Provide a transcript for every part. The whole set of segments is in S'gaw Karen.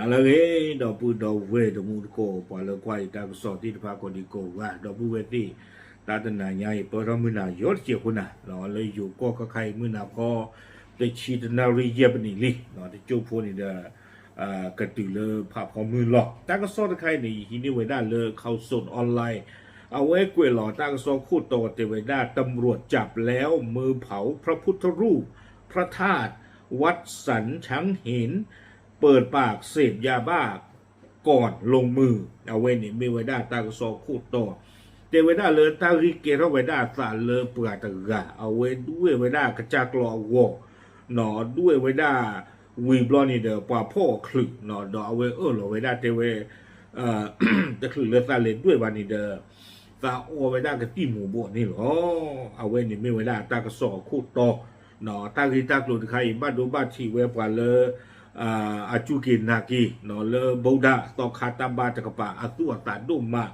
အလၢအဂ့ၤ ဒီပုၢ်ဒီဝဲၢ်တံၤသကိး ပှၤလၢကွၢ်အံၤတၢ်ကစီၣ်သ့ၣ်တဖၣ်ကိးဒံကိးဂၤ ဒီပုၢ်ဝဲၢ်သ့ၣ် တၢ်တနၤညါအံၤ ပၢထီၣ်မုၢ်နၤယီတစဲးဖိနၤ လၢယိၤကီၢ်ခါခါအံၤ မုၢ်နၤခီ တဆံတနၣ်ရံၣ်ယဲၢ်ပနံးလံ တကၠိဖိန့ၣ်ဒီး ကတုၤလၢဖးဖီမုၢ်လီၤ. တၢ်ကစီၣ်တခါအံၤန့ၣ် ယဟံးန့ၢ်ဝဲဒၣ်လၢ Khaosod Online အဝဲကွဲးလီၤတၢ်ကစီၣ်ခိၣ်တီတဲဝဲဒၣ် ตำรวจจับแล้วมือเผาพระพุทธรูป พระธาตุ วัดสันช้างหิน เปิดปากเสพยาบ้าก่อนลงมือ အဝဲန့ၣ်မ့ၢ်ဝဲဒၣ်တၢ်ကစီၣ်ခိၣ်တီ တဲဝဲဒၣ်လၢတၢ်ဂ့ၢ်ကဲထီၣ်ဝဲဒၣ်အသးလၢပှၤတဂၤ အဝဲဒွဲၣ်ဝဲဒၣ်ကစၢ်ကျီအဂီၤ ဒွဲၣ်ဝဲဒၣ် ဝံၤဘျီန့ၣ်ဒီး ပှၤဖီၣ်အချုး ဒီးအဝဲအၢၣ်လီၤဝဲဒၣ်တဲဝဲ တချုးလၢသးလဲၤဒွဲၣ်ဘၣ်န့ၣ်ဒီး သးအီဝဲဒၣ်ကသံၣ်မူၤဘှီးန့ၣ်လီၤ. အဝဲန့ၣ်မ့ၢ်ဝဲဒၣ်တၢ်ကစီၣ်အခိၣ်တီ တၢ်ဂ့ၢ်တၢ်ကျိၤတခါအံၤ ဘၣ်ဒိဘၣ်ထံးဝဲပှၤလၢ အစူၢ်က့ၤနာ်က့ၤ လၢ ဗုဒ္ဓ သီခါတၢ်ဘါတကပၤ အသူၣ်အသးဒိၣ်မး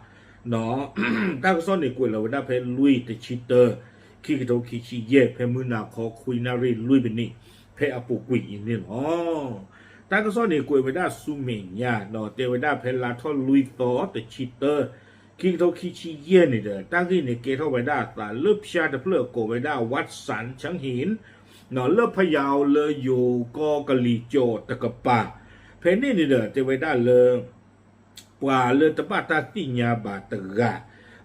တၢ်ကစီၣ်န့ၣ်ကွဲးလီၤဝဲဒၣ်ဖဲလွံၢ်တဆံတၢ ခံကထိခံဆံယဲၢ် ဖဲမုၢ်နၤခီခွံနၣ်ရံၣ်လွံၢ်ပနံး ဖဲအပူၤကွံာ်အံၤန့ၣ်လီၤ. တၢ်ကစီၣ်န့ၣ်ကွဲးဝဲဒၣ်ဆူမဲာ်ညါ ဒီးတဲဝဲဒၣ်ဖဲလါထီၣ်လွံၢ်သီတဆံတၢ ခံကထိခံဆံယဲၢ်န့ၣ်ဒီး တၢ်ဂ့ၢ်န့ၣ်ကဲထီၣ်ဝဲဒၣ်အသးလၢဖၠါတဖျၢၣ်ကိးဝဲဒၣ် วัดสันช้างหิน လၢဖယါလၢယိၤကီၢ်ကလံၤကၠီၤတကပၤ ဖဲန့ၣ်န့ၣ်ဒီး တဲဝဲဒၣ်လၢ ပှၤလၢတဘၣ်တၢ်သ့ၣ်ညါဘၣ်တဂၤ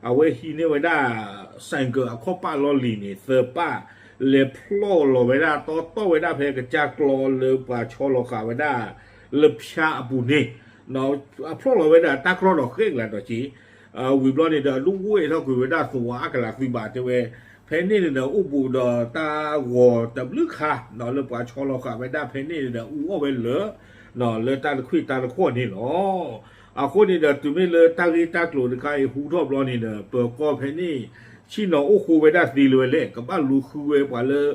အဝဲဟံးန့ၢ်ဝဲဒၣ် ဆိုင်ကယ် အခီၣ်ပၣ်လီၢ်လံၤန့ၣ် သၢပၣ် လဲၤဖျီၣ်လီၤဝဲဒၣ် တီတီၢ်ဝဲဒၣ်ဖဲကစၢ်ကျီလၢပှၤဆီလီၤဃာ်ဝဲဒၣ် လၢဖၠါအပူၤန့ၣ် အဖျီၣ်လီၤဝဲဒၣ်တၢ်ကြီဒီးဃဲကလၤဒီးက့ၤ ဝံၤဘျီန့ၣ်ဒီး ဒိၣ်ဝဲထီၣ်ကွံာ်ဝဲဒၣ်သဝးအကလၤသုဘၣ်တဲဝဲ ဖဲန့ၣ်န့ၣ်ဒီး အိၣ်ဘူးဒီးတၢ်ဂီၤတဘျုးခါ လၢပှၤဆီလီၤဃာ်ဝဲဒၣ်ဖဲန့ၣ်န့ၣ်ဒီး အူအီၣ်ဝဲလၢာ် လၢတၢ်တခွံၣ်တၢ်တခီၣ်န့ၣ်လီၤ. အဃိန့ၣ်ဒီး တုၤမ့ၢ်လၢတၢ်ဂ့ၢ်တၢ်ကျိၤတခါအံၤဟူထီၣ်ဘျီန့ၣ်ဒီး ပၢၤကီၢ်ဖဲန့ၣ် ဆ့ၣ်နီၤအိၣ်ဃိဝဲဒၣ်သ့လၢၤဝဲလဲၣ် ကဘၣ်လူၤဃုဝဲပှၤလၢ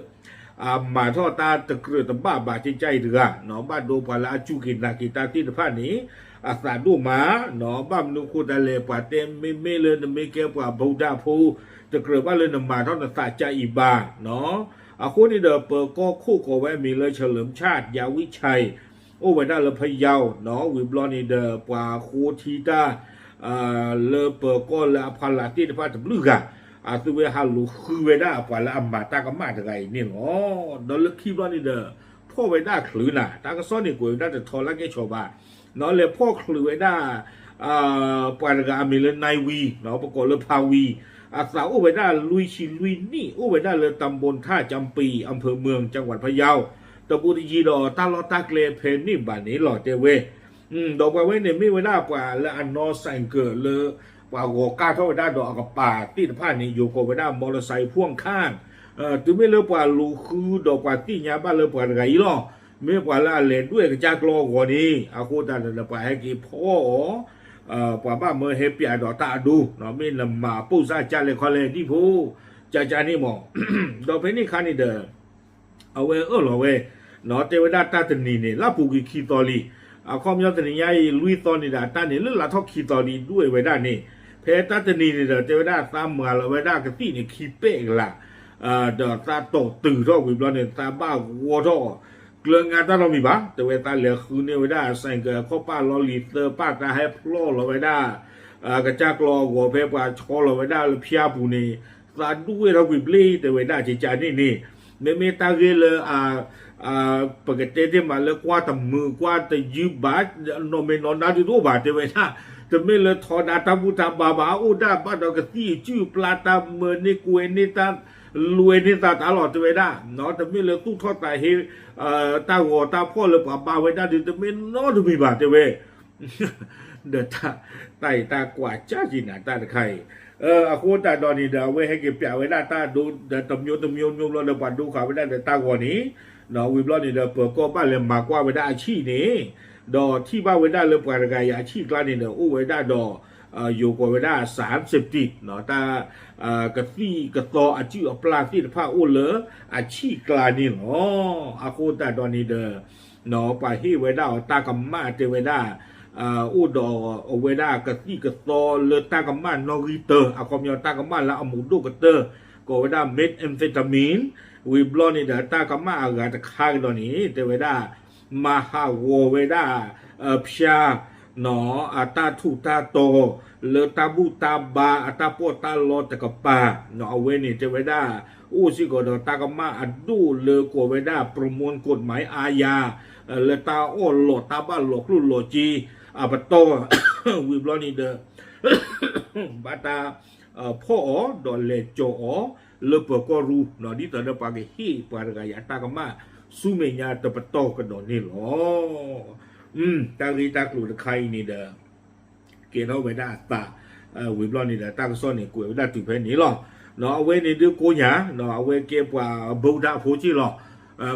အမၤထီၣ်တၢ်တကြၢးတဘၣ်ဘၣ်ကကၢ်အံၤတဂၤ ဘၣ်ဒိပှၤလၢအစူၢ်က့ၤနာ်က့ၤတၢ်သ့ၣ်တဖၣ်န့ၣ် အသးဒိၣ်မး ဘၣ်မနုၤဃိတၢ်လဲၣ် ပှၤတဲမ့မ့ၢ်လၢနမ့ၢ်ကဲပှၤဗုဒ္ဓဖိ တကြၢးဘၣ်လၢနမၤထီၣ်နသးကကၢ်အံၤဘၣ် အဃိန့ၣ်ဒီး ပၢၤကီၢ်ခိၣ်ကိးဝဲအမံၤလၢ เฉลิมชาติ ยาวิชัย အိၣ်ဝဲဒၣ်လၢဖယါ ဝံၤဘျီန့ၣ်ဒီး ပှၤဃိထံတၢ် လၢပၢၤကီၢ်လၢအဖီလာ်သ့ၣ်တဖၣ်တဘျုးဂၤ အသုဝဲဟးလူၤဃုဝဲဒၣ်ပှၤလၢအမၤတၢ်ကမၣ်တဂၤအံၤန့ၣ်လီၤ. ဒီးလၢခံဘျီန့ၣ်ဒီး ဖီၣ်ဝဲဒၣ်ချုးနၤ တၢ်ကစီၣ်န့ၣ်ကွဲးဝဲဒၣ်တထီလၢကဲဆီဘၣ် လဲၤဖီၣ်ချုးဝဲဒၣ် ပှၤတဂၤအမံၤလၢ နၢၤဝံၤ ပကိးလၢဖါဝံၤ အသးအိၣ်ဝဲဒၣ်လွံၢ်ဆံလွံၢ်နံၣ် အိၣ်ဝဲဒၣ်လၢ ตำบลท่าจำปี อำเภอเมือง จังหวัดพะเยา တဘူးတယံၤဒီးတၢ်လီၢ်တၢ်ကျဲဖဲန့ၣ်ဘၣ်န့ၣ်လီၤတဲဝဲ ဒီးပှၤဝဲန့ၣ်မ့ၢ်ဝဲဒၣ်ပှၤလၢအနီၢ် ဆိုင်ကယ် လၢ ပှၤဂီၤကၢ်ထီၣ်ဝဲဒၣ်ဒီးအကပၤသ့ၣ်တဖၣ်န့ၣ် ယိၤကိးဝဲဒၣ် มอเตอร์ไซค์พ่วงข้าง တုၤမ့ၢ်လၢပှၤလူၤဃုဒီးပှၤသ့ၣ်ညါဘၣ်လၢပှၤတဂၤအံၤလီၤ. မ့ၢ်ပှၤလၢအလဲၤဒွဲၣ်ကစၢ်ကျီအဂီၤန့ၣ် အဃိသတးဒီး ပှၤဟဲက့ၤဖီၣ်အီၤ ပှၤဘၣ်မၢဟဲပၠးဒီးတၢ်အဒိ မ့ၢ်နမၤပိၢ်စၢ်ကလဲၤခီလဲၤဒံၣ်ဖိ ကကန့ၣ်မး ဒီးဖဲန့ၣ်ခါန့ၣ်ဒီး အဝဲအၢၣ်လီၤဝဲ တဲဝဲဒၣ်တၢ်တနံၤန့ၣ် လၢပူၤကွံာ်ခံသီလံ. အခီပညီတနံၤညါအံၤ လွံၢ်သီန့ၣ်ဒီး အတၢ်န့ၣ်လၢလါထီၣ်ခံသီလံ ဒွဲၣ်ဝဲဒၣ်န့ၣ် ဖဲတၢ်တနံၤန့ၣ်ဒီး တဲဝဲဒၣ်သးမၤလီၤဝဲဒၣ်ကသံၣ်န့ၣ် ခံပဲၣ်ကလး ဒီးသးတီၢ်တုၤထီၣ်ဝံၤဘျီန့ၣ် သးဘၣ်ဂီၢ်ထီၣ် ကျၢၤငါတၢ်နီတမံၤဘၣ် တဲဝဲသးလဲၤဃုန့ၢ်ဝဲဒၣ် ဆိုင်ကယ် အခီၣ်ပၣ်လီၢ်လံၤသၢပၣ် သးဟဲဖျီၣ်လီၤဝဲဒၣ် ကစၢ်ကျီအဂီၤဖဲပှၤဆီလီၤဝဲဒၣ်လၢဖၠါပူၤန့ၣ် သးဒူၣ်ဝဲထီၣ်ကွံာ်ဘျ့ တဲဝဲဒၣ်ကကန့ၣ်န့ၣ် မ့မ့ၢ်တၢ်ဂ့ၢ်လၢ ပကတဲတ့ၢ်မးလၢကွၢ်တမုာ်ကွၢ်တယုၢ်ဘၣ် နီၢ်မ့ၢ်နီၢ်နါဒုးတအိၣ်ဘၣ် တဲဝဲဒၣ် တမ့ၢ်လၢထီဒါတၢ်ဘူၣ်တၢ်ဘါဘၣ် အိၣ်ဒၣ်ဘၣ်ဒီးကသံၣ်အစုၣ်အပျၢ် တၢ်မၢန့ၢ်ကွဲန့ၢ်တၢ် လွဲန့ၢ်သးတၢ်လီၤ တဲဝဲဒၣ် တမ့ၢ်လၢသူၣ်ထီၣ်သးဟ့ တၢ်ဂီၤတၢ်ဖီၣ်လၢပှၤဘါဝဲဒၣ်ဒုး တမ့ၢ်နီတမံၤဘၣ် တဲဝဲ ဒီးတၢ်အံၤတၢ်ကွၢ်ကၢ်က့ၤနၤတၢ်တခါအံၤ အဃိသတးဒီးန့ၣ်ဒီး အဝဲဟဲက့ၤပၠးဝဲဒၣ်တၢ်ဒိ ဒီးတမျိုးတမျိုးမျိုးဘျီဒီး ပှၤဒိဃာ်ဝဲဒၣ်ဒီးတၢ်ဂီၤန့ၣ် ဝံၤဘျီန့ၣ်ဒီး ပၢၤကီၢ်ဘၣ်လဲၤမၤကွၢ်ဝဲဒၣ်အဆံၣ်န့ၣ် ဒီးထံၣ်ဘၣ်ဝဲဒၣ်လၢပှၤတဂၤအံၤအဆံၣ်ကျါန့ၣ်ဒီး အိၣ်ဝဲဒၣ်ဒီး ယိၤကိးဝဲဒၣ် สารเสพติด တၢ် ကသံၣ်ကသီအစုၣ်အပျၢ်သ့ၣ်တဖၣ်အိၣ်လၢအဆံၣ်ကျါန့ၣ်လီၤ. အဃိသတးဒီးန့ၣ်ဒီး ပှၤဟ့ၣ်ဝဲဒၣ်အီၤတၢ်ကမၣ်တဲဝဲဒၣ် အိၣ်ဒီးအဝဲဒၣ်ကသံၣ်ကသီလၢတၢ်ကမၣ်နီၣ်ဂံၢ်တၢ အခီပညီတၢ်ကမၣ်လၢအမူးဒိၣ်ကတၢၢ် ကိးဝဲဒၣ် methamphetamine ဝံၤဘျီန့ၣ်ဒီး တၢ်ကမၣ်အဂၤတခါကဒီးန့ၣ် တဲဝဲဒၣ် မၤဟးဂီၤဝဲဒၣ် ဖၠါ အတၢ်ထူးတၢ်တီၤ လၢတၢ်ဘူၣ်တၢ်ဘါအတၢ်ပီးတၢ်လီတကပၤ, အဝဲန့ၣ်တဲဝဲဒၣ် အိၣ်စ့ၢ်ကီးဒီးတၢ်ကမၣ်အဒိၣ်လၢကိးဝဲဒၣ် ပရမူၣ်ကိးမၤအါယၤ လၢတၢ်အီၣ်လီၤတၢ်ဘၣ်လီၤကျိၣ်လီၤစ့အပတီၢ် ဝံၤဘျီန့ၣ်ဒီး ဘၣ်တၢ်ဖီၣ်အီၤ ဒီးလဲၤကၠီၤအီၤလၢပၢၤကီၢ်ရူၢ် ဒ်သိးဒီးပှၤကဟ့ၣ်ပှၤတဂၤအံၤအတၢ်ကမၣ် ဆူမဲာ်ညါတပတီၢ်ကဒီးန့ၣ်လီၤ. တၢ်ဂ့ၢ်တၢ်ကျိၤတခါအံၤန့ၣ်ဒီး ကဲထီၣ်ဝဲဒၣ်အသး ဝံၤဘျီန့ၣ်ဒီး တၢ်ကစီၣ်န့ၣ် ကွဲးဝဲဒၣ်တုၤဖဲန့ၣ်လီၤ. အဝဲန့ၣ်ဒုးကိးညါ အဝဲကဲပှၤဘူးဒၣ်ဖိက့ၢ်လီၤ.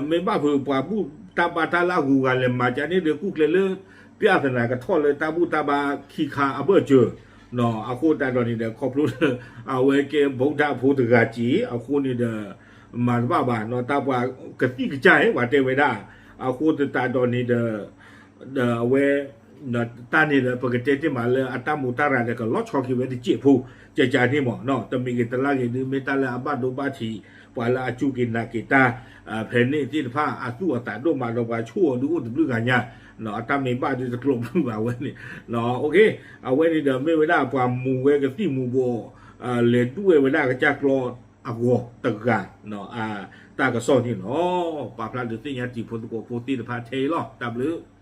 မ့ၢ်ဘၣ်ဖုးပှၤဘူၣ်တၢ်ဘါတၢ်လၢအဂုၤအဂၤလဲၤမၤကန့ၣ်ဒီး ကူၣ်ကျဲလၢ ပျၢ်သနာ်ကထီၣ်လၢတၢ်ဘူၣ်တၢ်ဘါခံခါအဘၢၣ်စၢၤ အဃိသတးဒီးန့ၣ်ဒီး ခီဖျိလၢ အဝဲကဲဘူးဒၣ်ဖိတဂၤက့ၢ် အဃိန့ၣ်ဒီး မၤတဘၣ်ဘၣ် တၢ်ပှၤကသံၣ်ကစၢ် ပှၤတဲဝဲဒၣ် အဃိသတးဒီးန့ၣ်ဒီး ဒီးအဝဲ တၢ်န့ၣ်ဒီး ပကတဲတ့ၢ်မးလၢအတၢ်မူးတၢ်ရၤဒီး ကလီၤဆီက့ၤဝဲတစဲးဖိ ကကန့ၣ်မး တမံၤဂ့ၤတလါဂ့ၤဒုး မ့ၢ်တၢ်လၢအဘၣ်ဒိဘၣ်ထံး ပှၤလၢအစူၢ်က့ၤနာ်က့ၤတၢ် ဖဲန့ၣ်သ့ၣ်တဖၣ် အသူၣ်အသးဒိၣ်မးဒီး ပှၤဆိၣ်အီၤဒုးအိၣ်တဘျုးဂၤညါ အတၢ်မ့ၢ်ဘၣ်ဒုးတကျိးဘၣ်ဝဲန့ၣ် အဝဲန့ၣ်ဒီး မ့ၢ်ဝဲဒၣ်ပှၤမူးဝဲကသံၣ်မူးဘှီး လဲၤဒွဲၣ်ဝဲဒၣ်ကစၢ်ကျီအဂီၤတဂၤ တၢ်ကစီၣ်န့ၣ်လီၤ. ပာ်ဖျါဒုးသ့ၣ်ညါတံၤဖိသကိးဖိသ့ၣ်တဖၣ်ထဲအံၤလီၤ. တၢ်ဘျုး